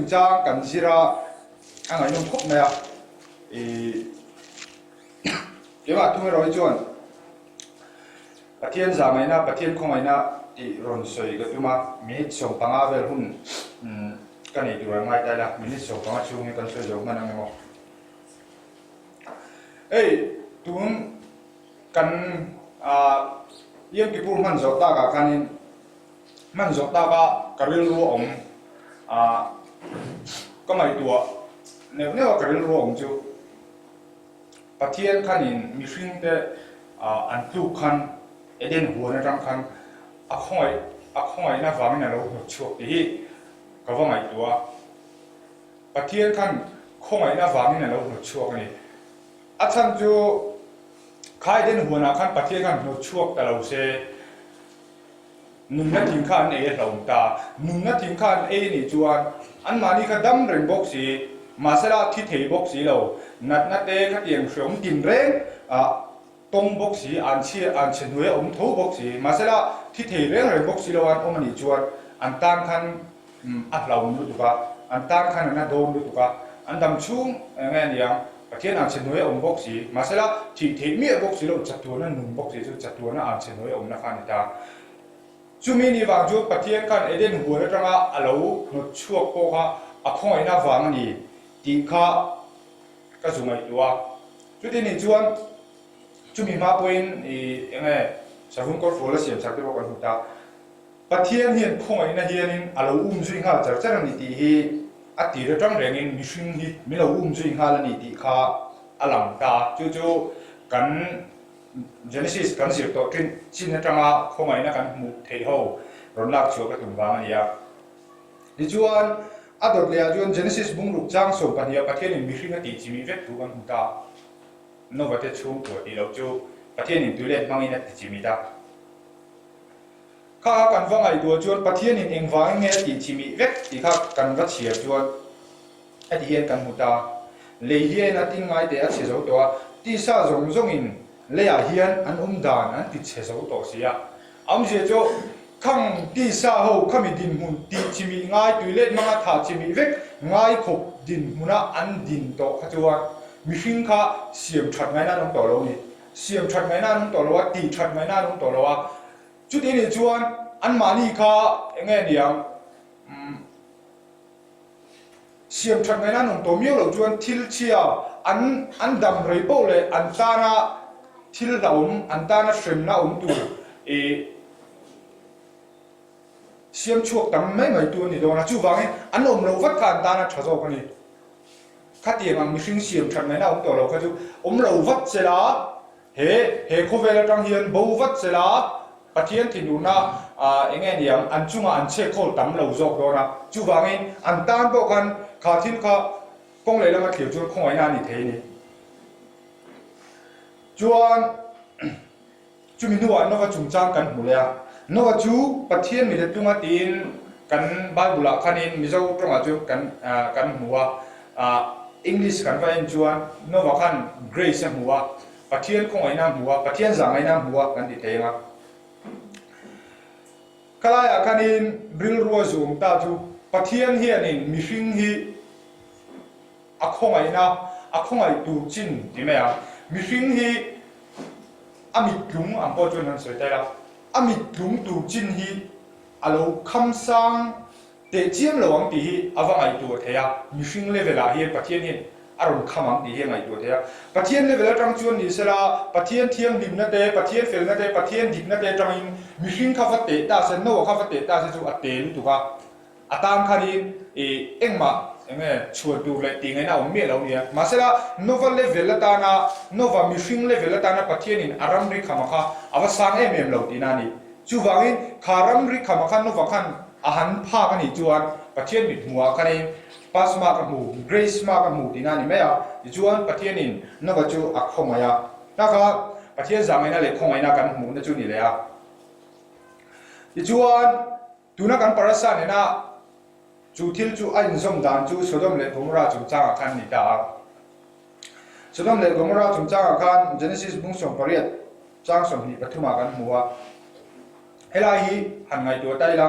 chungchang kan zir a, a ngaihnawm khawp mai a. Ih keimah thung erawh hi chuan Pathian zahngaihna, Pathian khawngaihna tih rawn sawi ka tum a, minute 15 vel hun ka nei tur an ngai ta ila, minute 15 chhung hi kan sawi zo hman ang emaw. Hei tun kan Yom Kippur hman zawh takah khanin hman zawh taka ka rilru a awm ka ngaihtuah neuh neuh a ka rilru a awm chu Pathian khanin mihringte an tluk khan Eden huan atang khan a khawngaih a khawngaihna vangin a lo hnawt chhuak tih hi ka va ngaihtuah a. Pathian khan khawngaihna vangin a lo hnawt chhuak a ni. A chhan chu kha Eden huanah khan Pathian khan hnawt chhuak ta lo se, nunna thing kha an ei a hlauhawm ta. Nunna thing kha an ei a nih chuan anmahni kha dam reng bawk si, mahsela thi thei bawk si lo, natna te khatiang hreawm tinreng ah tawng bawk si, an chhia an chhe hnuai a awm tho bawk si, mahsela thi thei reng reng bawk si lo an awm a nih chuan an tan khan a hlauhawm lutuk a, an tan khan an a dawn lutuk a, an dam chhung eng nge aniang, Pathian an chhe hnuai a awm bawk si, mahsela thih theih miah bawk si lo, chatuana nun bawk si chu chatuana an chhe hnuai a awmna kha a ni ta. Chumi ni vang chu Pathian khan Eden huan atanga a lo hnawt chhuak pawh kha a khawngaihna vang a ni tih kha ka zu ngaihtuah a. Chuti nih chuan chumi hma pawhin i eng nge savun kawrfual a siam chak te pawh kan hmu ta. Pathian hian khawngaihna hianin a lo um zui nghal char char a ni tih hi a tir atang rengin mihring hi min lo um zui nghal a ni tih kha a lang ta. Chu chu kan Genesis kan zir tawh thin chin atanga khawngaihna kan hmuh theih ho rawn lak chhuah ka tum vang a ni a. Tichuan, a dawt lehah chuan Genesis bungruk chang 12 ah Pathianin mihring a tih chimih vek thu kan hmu ta. Nova te chhungkua tih loh chu Pathianin tuilet hmangin a ti chimit a. Kha kha kan va ngaihtuah chuan Pathianin engvangin nge a tih chimih vek tih kha kan va chhiar chuan heti hian kan hmu ta. Lei hian a tin ngai teh a chhe zo tawh a, tisa zawng zawngin leiah hian an awm dan an ti chhe zo tawh si a. A awmzia chu khang tisa ho khami dinhmun tih chimih ngai tuilet hmanga thah chimih vek ngai khawp dinhmuna an din tawh kha chuan mihring kha siam that ngaihna an awm tawh lo a ni. Siam that ngaihna an awm tawh lo a, tih that ngaihna an awm tawh lo a. Chuti nih chuan anmahni kha eng nge niang? Umm siam that ngaihna an awm tawh miau loh chuan thil chhia an an dam rei poh leh an tana thil hlauhawm, an tana hremna awm tur ih siam chhuak tam mai mai tu an ni dawn a. Chuvangin an awm loh vat kha an tana tha zawk a ni. Khatiang ang mihring siam that ngaihna awm tawh lo kha chu awm lo vat se la, he he khawvel atang hian bo vat se la, Pathian thinurna eng nge niang an chungah an chhiat khawl tam lo zawk dawn a. Chuvangin an tan pawh khan kha thil kha kawng leh lama thlir chuan khawngaihna a ni thei a ni. Chuan. Chumi hnuah Nova chungchang kan hmu leh a. Nova chu Pathian mi letlunga tiin kan Bible-ah khanin Mizo tawngah chu kan kan hmu a. English kan va en chuan Nova khan grace a hmu a, Pathian khawngaihna a hmu a, Pathian zahngaihna a hmu a kan ti thei ang a. Khalaiah khanin rilrua zuam ta chu Pathian hianin mihring hi a khawngaihna a khawngaih tur chin ti mai a. Mihring hi a mittlung ang pawh chuan han sawi ta ila, a mittlung tur chin hi a lo kham sang teh chiam lo ang tih hi a va ngaihtuah thei a, mihring level ah hian Pathian hian a rawn kham ang tih hi a ngaihtuah thei a. Pathian level atang chuan ni sela, Pathian thianghlimna te, Pathian felna te, Pathian dikna te atangin mihring kha va teh ta se, Noah kha va teh ta se chu a te lutuk a. A tan khanin i engmah eng nge chhuan tur leh tih ngaihna a awm miah lo nia. Mahsela Nova level atana, Nova mihring level atana Pathianin a ramri khama kha a va sang em em lo tihna a ni. Chuvangin kha ramri khama kha Nova khan a han phak a nih chuan Pathian mit hmuhah khanin pass mark a hmu, grace mark a hmu tihna a ni mai a. Tichuan Pathianin Nova chu a khawngaih a. Hna kha Pathian zahngaihna leh khawngaihna kan hmuhna chu ni leh a. Tichuan. Tuna kan parasa nena chu thil chu a inzawm dan chu Sodom leh Gomorrah chungchangah khan a ni ta a. Sodom leh Gomorrah chungchangah khan Genesis bung 18 chang 23 ah kan hmu a. Helai hi han ngaihtuah ta ila.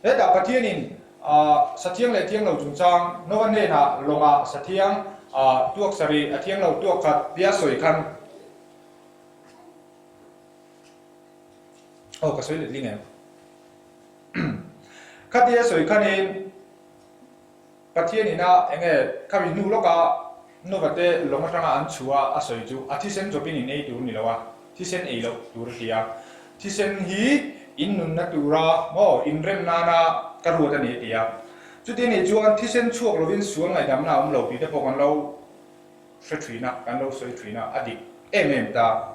Hetah Pathianin. Sathiang leh thiang lo chungchang Nova hnenah lawngah sathiang tuak sarih a thiang lo tuak khat tia sawi khan aw ka sawi letling em? Khatia sawi khanin Pathian ina enge khami hnu lawka Nova te lawng atanga an chhuah a sawi chu a thisen chawpin in ei tur ni lo a, thisen ei loh tur a ti a. Thisen hi in nunna tura maw inrem nana ka ruat a ni a ti a. Chuti nih chuan thisen chhuak lovin sual ngaihdamna a awm lo tih te pawh kan lo hre thin a, kan lo sawi thin a, a dik em em ta.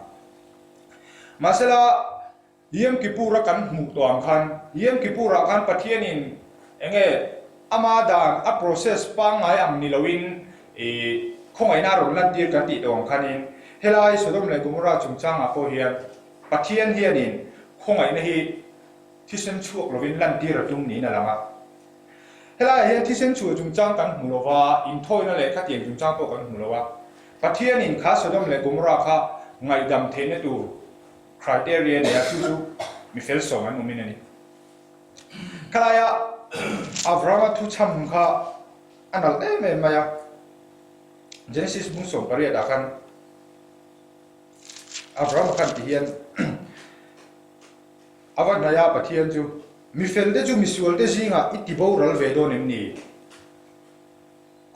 Mahsela. Yom Kippur-a kan hmuh tawh ang khan, Yom Kippur-ah khan Pathianin eng nge ama dan a process pangngai ang ni loin ih khawngaihna a rawn lantir kan tih tawh ang khanin helai Sodom leh Gomorrah chungchangah pawh hian Pathian hianin khawngaihna hi thisen chhuak lovin lantir a tum niin a lang a. Helaiah hian thisen chhuah chungchang kan hmu lo va, inthawina leh khatiang chungchang pawh kan hmu lo a. Pathianin kha Sodom leh Gomorrah kha ngaihdam theihna tur Criteria nei a, chu chu mi fel sawm an awmin a ni. Khalaia Avrahama thu chham kha a nalh em em mai a, Genesis bung 18 ah khan Avrahama khan ti hian a va hnaih a Pathian chu, Mi felte chu misualte zingah i ti boral ve dawn em ni?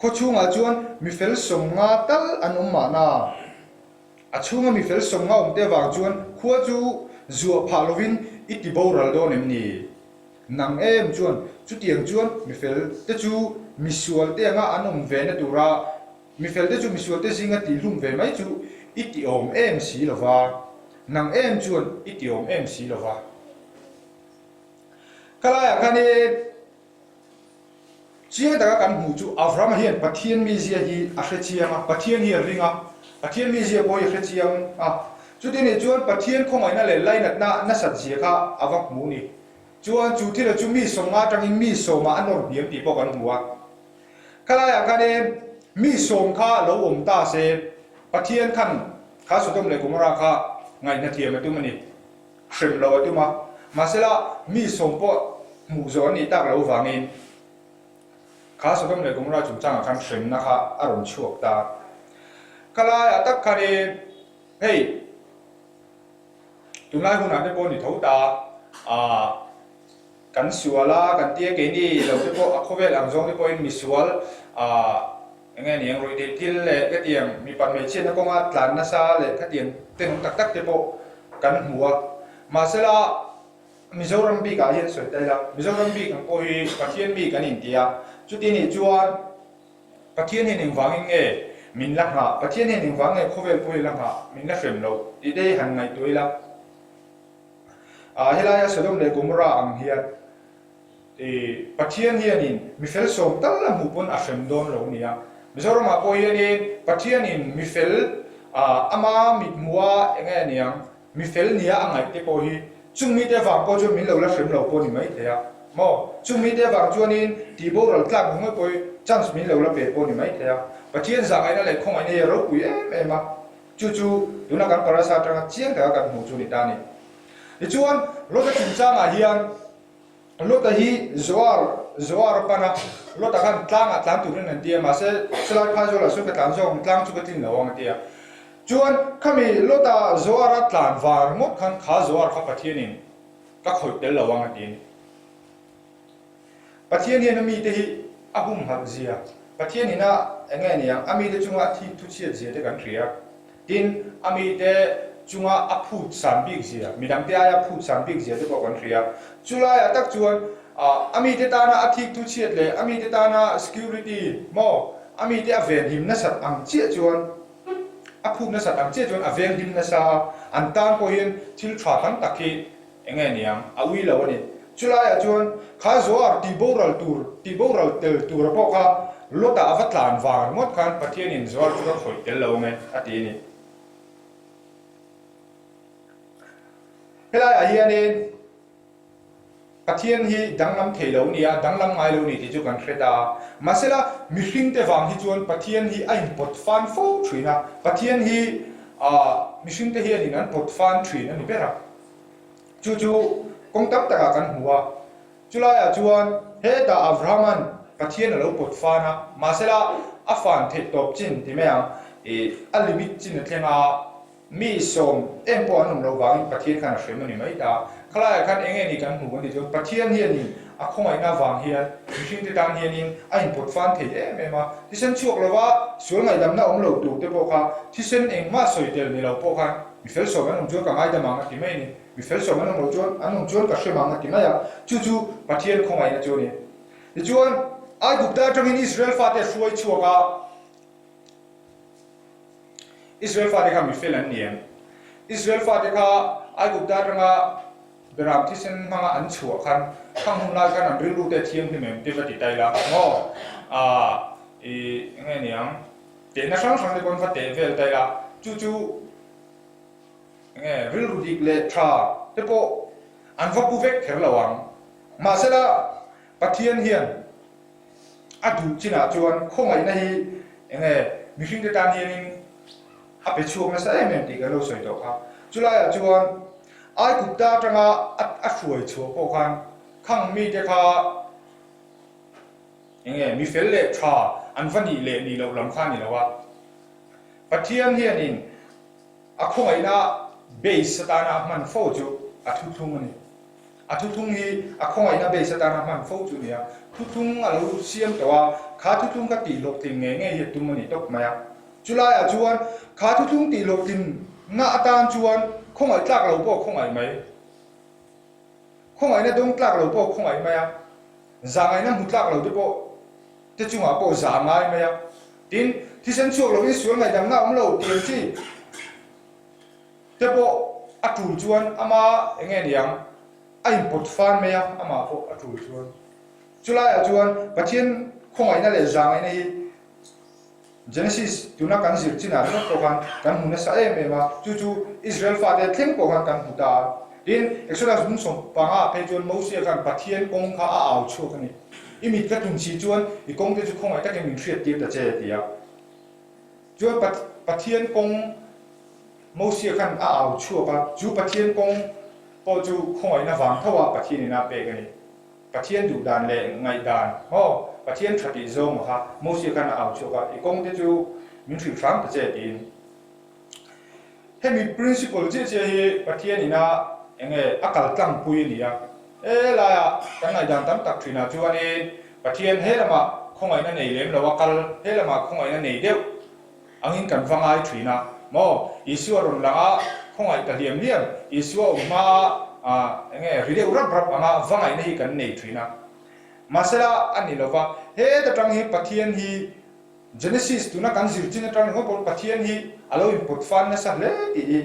Khaw chhungah chuan mi fel 50 tal an awm mahna. A chhunga mi fel 50 awmte avang chuan khua chu zuah phah lovin i ti boral dawn em ni? Nang em chuan chutiang chuan mi fel te chu misual te anga an awm ve na tura mi fel te chu misual te zinga tihhlum ve mai chu i ti awm em si lova. Nang em chuan i ti awm em si lova. Khalaiah khanin. Chiang taka kan hmuh chu Avrahama hian Pathian mizia hi a hre chiang a, Pathian hi a ring a, Pathian mizia pawh hi a hre chiang a. Chuti nih chuan Pathian khawngaihna leh lainatna nasat zia kha a va hmu ni. Chuan chu thila chu mi 50 atangin mi sawmah a nawr hniam tih pawh kan hmu a. Khalaiah khanin mi sawm kha lo awm ta se Pathian khan kha Sodom leh Gomorrah kha ngaihna thiam a tum a ni. Hrem lo a tum a, mahsela mi sawm pawh hmuh zawh an nih tak loh vangin kha Sodom leh Gomorrah chungchangah khan hremna kha a rawn chhuak ta. Ka laiah tak khanin hei tunlai hunah te pawh ni tho ta ah kan sual a kan tia keini lo te pawh a khawvel ang zawng te pawhin misual ah Enge niang ruihtheih thil leh khatiang mipa hmeichhiatna kawnga tlan nasa leh khatiang tenawm tak tak te pawh kan hmu a. Mahsela Mizoram bikah hian sawi ta ila, Mizoram bik ang pawh hi Pathian mi kan inti a, chuti nih chuan Pathian hian engvangin nge min la nghah, Pathian hian engvang nge khawvel pawh hi la nghah, min la hrem loh tih te hi han ngaihtuah ila. Helaia Sodom leh Gomorrah ang hian I Pathian hianin mi fel sawm tal a hmuh pawn a hrem dawn lo nia. Mizoramah pawh hianin Pathianin mi fel ama mit hmuha eng nge niang mi fel nia a ngaih te pawh hi chung mite avang pawh chuan min lo la hrem lo pawh ni mai thei a maw. Chung mite avang chuanin tih boral tlak ringawt pawh hi chance min lo la pe pawh ni mai thei a. Pathian zahngaihna leh khawngaihna hi a ropui em em a, chu chu tuna kan parasa atanga chiang taka kan hmuh chu ni ta a ni. Tichuan Lota chungchangah hian Lota hi Zoar, Zoar a pan a, Lota khan tlangah tlan turin an ti a, mahse chulai phai zawlah sawn ka tlan zawk ang, tlang chu ka tlin lo ang a ti a. Chuan khami Lota Zoar a tlan var ngawt khan kha Zoar kha Pathianin ka khawih tel lo ang a ti a ni. Pathian hian a mite hi a humhalh zia, Pathian ina eng nge niang, a mite chunga a thik thuchhiat zia te kan hria. Tin, a mite chunga a phut san bik zia, midangte aia phut san bik zia te pawh kan hria. Chulaiah tak chuan a mite tana a thik thuchhiat leh a mite tana security maw, a mite a venhim nasat ang chiah chuan, a phut nasat ang chiah chuan a venghim nasa a, an tan pawh hian thil tha tam tak hi Eng nge niang? A ui lo a ni. Chulaiah chuan kha Zoar tih boral tur, tih boral tel tura pawh kha Lota a va tlan vang ringawt khan Pathianin Zoar chu ka khawih tel lo ang e, a ti a ni. Helaiah hianin Pathian hi danglam thei lo nia, danglam ngai lo ni tih chu kan hre ta a. Mahsela mihringte vang hi chuan Pathian hi a inpawt fan fo thin a, Pathian hi mihringte hianin an pawt fan thin a ni ber a. Chu chu kawng tam takah kan hmu a. Chulaiah chuan hetah Avrahama'n Pathian a lo pawt fan a, mahsela a fan theih tawp chin ti mai ang, ih a limit chin a thleng a, Mi sawm em pawh an awm loh vangin Pathian khan a hrem a ni mai ta. Khalaiah khan eng nge ni kan hmu kan tih chuan Pathian hianin a khawngaihna vang hian mihringte tan hianin a inpawt fan thei em em a. Thisen chhuak lova sual ngaihdamna awm lo tur te pawh kha thisen engmah sawi tel ni lo pawh khan mi fel sawm an awm chuan ka ngaidam ang a ti mai a ni. Mi fel sawm an awm loh chuan an awm chuan ka hrem ang a ti mai a. Chu chu Pathian khawngaihna chu a ni. Tichuan Aigupta atangin Israel fate a hruai chhuak a. Israel fate kha mifel an ni em? Israel fate kha Aigupta atanga Beram thisen hmanga an chhuah khan khang hun lai khan an rilru te a thianghlim em ti va ti ta ila maw? Aaa i enge niang tehna hrang hrang te pawn va teh vel ta ila chu chu enge rilru dik leh tha te pawh an va pu vek kher lo ang. Mahsela Pathian hian A duh chinah chuan khawngaihna hi enge mihringte tan hianin a pe chhuak nasa em em tih kan lo sawi tawh kha. Chulaiah chuan Aigupta atanga a hruai chhuah pawh khan khang mite kha enge mi fel leh tha an va nih leh nih loh lam kha a ni lo a. Pathian hianin a khawngaihna base atana a hman fo chu a thuthlung a ni. A thuthlung hi a khawngaihna base atana hman fo chu a ni a, thuthlung a lo siam tawh a, kha thuthlung kha tih hlawhtlin ngei ngei hi a tum a ni tawp mai a. Chulaiah chuan kha thuthlung tih hlawhtlinna atan chuan khawngaih tlak lo pawh a khawngaih mai, khawngaihna dawng tlak lo pawh a khawngaih mai a, zahngaihna hmu tlak lo te pawh te chungah pawh zah a ngai mai a. Tin, thisen chhuak lovin sual ngaihdamna a awm lo tih ang chi. Te pawh a tul chuan ama eng nge niang a inpawt fan mai a, amah pawh a tul chuan. Chulaiah chuan Pathian khawngaihna leh zahngaihna hi Genesis tuna kan zir chinah ringawt pawh khan kan hmu nasa em em a, chu chu Israel fate thleng pawh khan kan hmu ta a. Tin, Exodus bung sawmpanga phei chuan Mosia khan Pathian kawng kha a au chhuak a ni. I mit ka tlun si chuan i kawngte chu khawngaih takin min hriattir ta che, a ti a. Chuan Pathian kawng Mosia khan a au chhuak a, chu Pathian kawng pawh chu khawngaihna vang tho a Pathian in a pek a ni. Pathian duh dan leh ngaih dan maw Pathian tha tih zawng kha Mosia khan a au chhuak a, i kawng te chu min hrilh hram ta che tiin. Hemi principle chiah chiah hi Pathian in a enge a kal tlang pui a ni a. He laiah kan ngaihdan tam tak thinah chuanin Pathian he lamah khawngaihna nei lem lo a kal, he lamah khawngaihna nei deuh angin kan va ngai thin a, maw? Isua rawn lang a, khawngaih ta hliam hliam, Isua awm hma a, eng nge, ri deuh rap rap anga va ngaihna hi kan nei thin a. Mahsela a ni lova, heta tang hi Pathian hi Genesis tuna kan zir chin atang ringawt pawh Pathian hi a lo inpawt fan nasa hle tih hi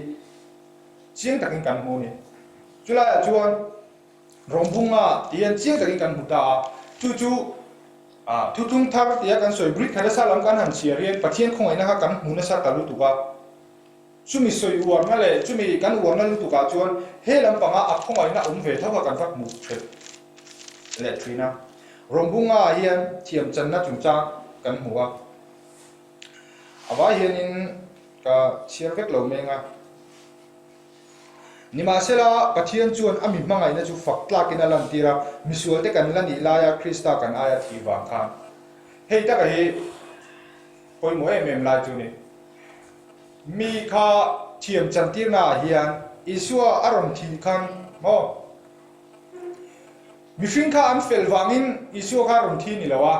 chiang takin kan hmu a ni. Chulaiah chuan Rawngbunga tih hian chiang takin kan hmu ta a, chu chu Thuthlung thar tia kan sawi Greek Theresa lam kan han chhiar hian Pathian khawngaihna kha kan hmu nasa ta lutuk a, chumi sawi uarna leh chumi kan uarna lutukah chuan he lampanga a khawngaihna awm ve tho kha kan va hmu thelh leh thin a. Rawngbunga hian thiam channa chungchang kan hmu a, a vai hianin ka chhiar vek lo meng a. Nimahsela, Pathian chuan a mi hmangaihna chu fak tlakin a lantir a, misualte kan la nih laia Krista kan aia thih vang khan. Hei taka hi pawimawh em em lai chu ni. Mi kha thiam chantirnaah hian Isua a rawn thih khan maw? Mihring kha an fel vangin Isua kha a rawn thi ni lo a.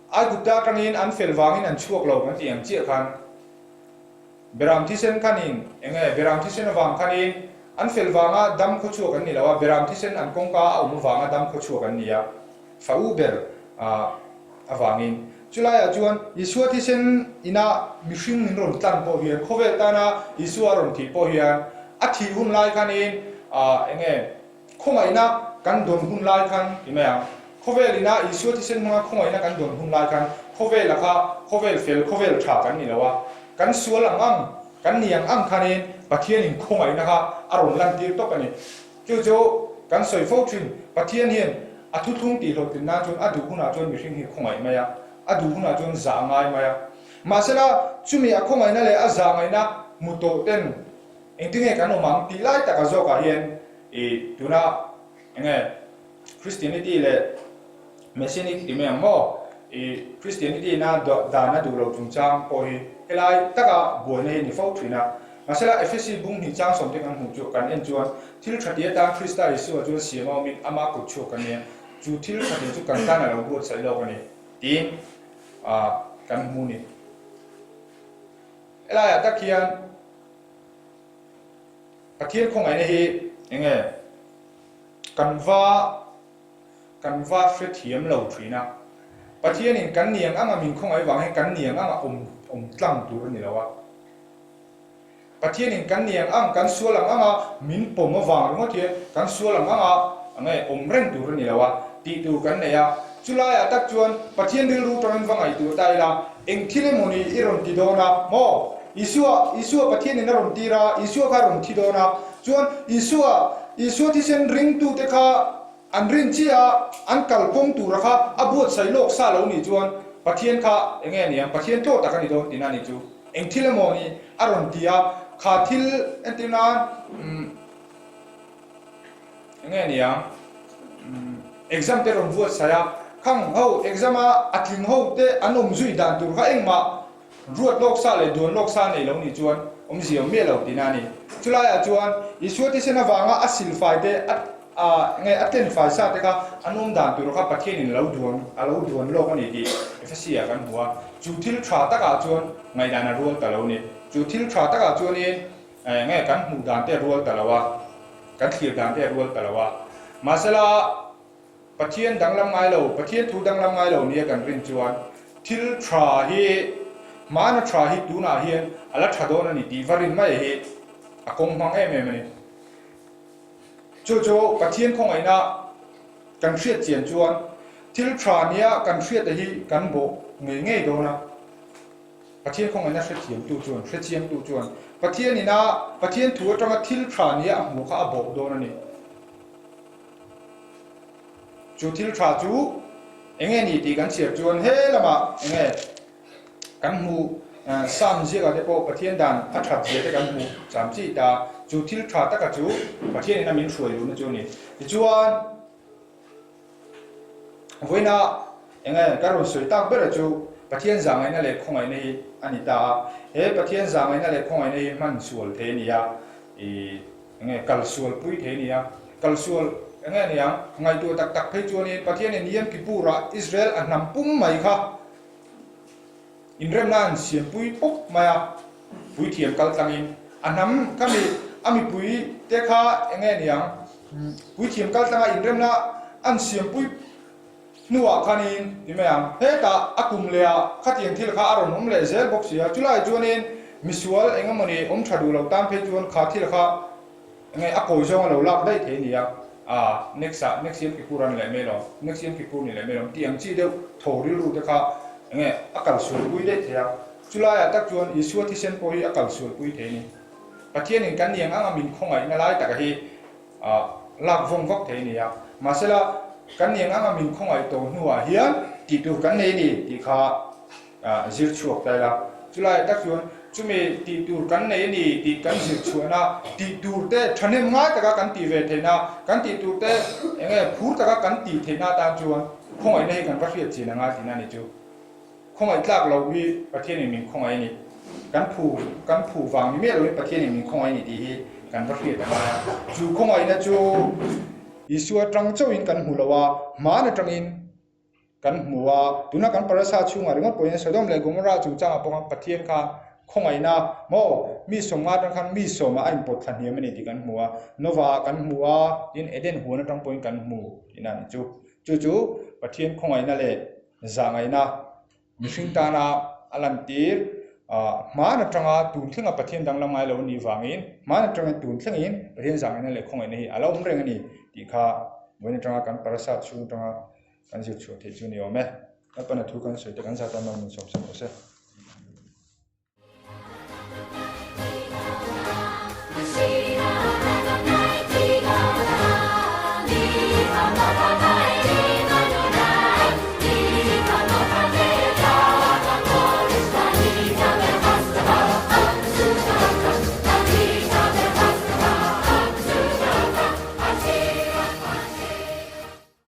Aigupta atangin an fel vangin an chhuak lo kan tih ang chiah khan Beram thisen khanin eng nge Beram thisen avang khanin an fel vanga dam khaw chhuak an ni lo a, Beram thisen an kawngka a awm avanga dam khaw chhuak an ni a, fa u ber avangin. Chulaiah chuan Isua thisen ina mihring min rawn tlan pawh hian khawvel tana Isua a rawn thih pawh hian a thih hun lai khanin eng nge Khawngaihna kan dawn hun lai khan ti mai ang. Khawvel ina Isua thisen hmanga khawngaihna kan dawn hun lai khan khawvela kha khawvel fel, khawvel tha kan ni lo a. Kan sual ang ang, kan ni ang ang khanin Pathianin khawngaihna kha a rawn lantir tawp a ni. Chu chu kan sawi fo thin, Pathian hian a thuthlung tih hlawhtlin nan chuan a duh hunah chuan mihring hi khawngaih mai a, a duh hunah chuan zah ngai mai a. Mahsela chumi a khawngaihna leh a zah ngaihna hmu tawh ten engtinge kan awm ang tih lai taka zawkah hian. I tuna enge Christianity leh Messianic ti mai ang maw? I Christianity ina dan a duh lo chungchang pawh hi helai taka buaina hi a ni fo thin a. Mahsela Ephesi bung hnih chang sawmte kan hmuh chu kan en chuan thil tha ti atan Krista Isua chuan siam a awmin ama kut chhuak a nia, chu thil tha ti chu kan tan a lo buatsaih lawk a ni tiin kan hmu ni. Helaiah tak hian Pathian khawngaihna hi enge kan va kan va hrethiam lo thin a. Pathianin kan niang anga min khawngaih vang hian kan niang anga awm awm tlang tur a ni lo a. Pathianin kan niang ang, kan sual ang anga min pawm avang ringawt hian kan sual ang anga nge awm reng tur a ni lo a, tih tur kan nei a. Chulaiah tak chuan Pathian rilru tangin va ngaihtuah ta ila, eng thil emaw ni i rawn ti dawn a maw? Isua, Isua Pathianin a rawn tir a, Isua kha a rawn thi dawn a. Chuan Isua, Isua thisen ringtute kha an rin chiah a, an kalkawng tura kha a buatsaih lawk sa lo nih chuan Pathian kha enge a ni ang? Pathian tlaw tak a ni dawn tihna a nih chu. Eng thil emaw ni a rawn ti a, kha thil entir nan umm eng nge ni ang umm exam te rawn buatsaih a, khang ho exam a a tling ho te an awm zui dan tur kha engmah ruat lawk sa leh duan lawk sa nei lo nih chuan awmzia awm miah lo tihna a ni. Chulaiah chuan Isua thisen avanga a silfai te a A nge a ken fai sa te kha an awm dan tur kha Pathianin a lo duan a lo duan lawk a ni tih Ephesi-ah kan hmu a. Chu thil tha takah chuan ngaihdan a rual ta lo a ni. Chu thil tha takah chuanin nge kan hmuh dan te a rual ta lo a, kan thlir dan te a rual ta lo a. Mahsela Pathian danglam ngai lo, Pathian thu danglam ngai lo nia kan rin chuan thil tha hi hmana tha hi tunah hian a la tha dawn a ni tih va rin mai hi a kawng hmang em em a ni. Chu chu Pathian khawngaihna kan hriat chian chuan thil tha nia kan hriata hi kan bawh ngei ngei dawn a. Pathian khawngaihna hrethiamtu chuan, hrechiangtu chuan Pathian ina Pathian thu atanga thil tha nia a hmuh kha a bawh dawn a ni. Chu thil tha chu enge ni tih kan chhiar chuan he lamah enge Kan hmuh Psalm ziakah te pawh Pathian dan a that zia te kan hmuh cham chi ta, chu thil tha taka chu Pathian in a min hruai luhna chu a ni. Tichuan, vawiina enge ka rawn sawi tak bera chu Pathian zahngaihna leh khawngaihna hi a ni ta a. He Pathian zahngaihna leh khawngaihna hi hman sual thei a ni a, ih enge kal sual pui thei a ni a. Kal sual enge a ni ang? Ngaihtuah tak tak phei chuanin Pathianin Yom Kippur-ah Israel a hnam pum mai kha Inremna an siampui pawp mai a, puithiam kal tlangin a hnam kha mi a mipui te kha eng nge niang, puithiam kal tlanga inremna an siampui hnuah khanin ti mai ang, hetah a kum leh ah khatiang thil kha a rawn awm leh zel bawk si a, chulai chuanin misual eng emawni awm tha duh lo tan phei chuan kha thil kha Nge a kawi zawng a lo lak daih thei nia, ah next ah next Yom Kippur an leh mai lawm, next Yom Kippur ni leh mai lawm tih ang chi deuh tho rilru te kha enge a kal sual pui daih thei a, chulaiah tak chuan Isua thisen pawh hi a kal sual pui thei a ni. Pathianin kan niang anga min khawngaihna lai taka hi ah lak vawng vak thei a ni a, mahsela kan niang anga min khawngaih tawh hnuah hian tih tur kan nei a ni tih kha Ah zir chhuak ta ila. Chulaiah tak chuan chumi tih tur kan nei a ni tih kan zir chhuahna, tih tur te thahnem ngai taka kan tih ve theihna, kan tih tur te eng nge phur taka kan tih theihna atan chuan khawngaihna hi kan va hriat chin a ngai tihna a ni chu. Khawngaih tlak loh hi Pathianin min khawngaih a ni. Kan phu kan phu vang ni miah loin Pathianin min khawngaih a ni tih hi kan va hriat a ngai a. Chu khawngaihna chu Isua atang chauhin kan hmu lo a, hman atangin Kan hmu a, tuna kan parasa chhungah ringawt pawhin Sodom leh Gomorrah chungchangah pawh khan Pathian kha khawngaihna maw mi sawmnga atang khan mi sawmah a inpawt thla hniam a ni tih kan hmu a, Nova-ah kan hmu a, tin Eden huan atang pawhin kan hmu tihna a ni chu. Chu chu Pathian khawngaihna leh zahngaihna mihring tana a lantir hman atanga tun thlenga Pathian danglam ngai lo a nih vangin hman atanga tun thlengin Pathian zahngaihna leh khawngaihna hi a lo awm reng a ni tih kha vawiin atanga kan parasa chhung atanga Kan zir chhuah theih chu ni awm e. Lalpana thu kan sawi te kan zat a, Malmin sawm sawm rawh se.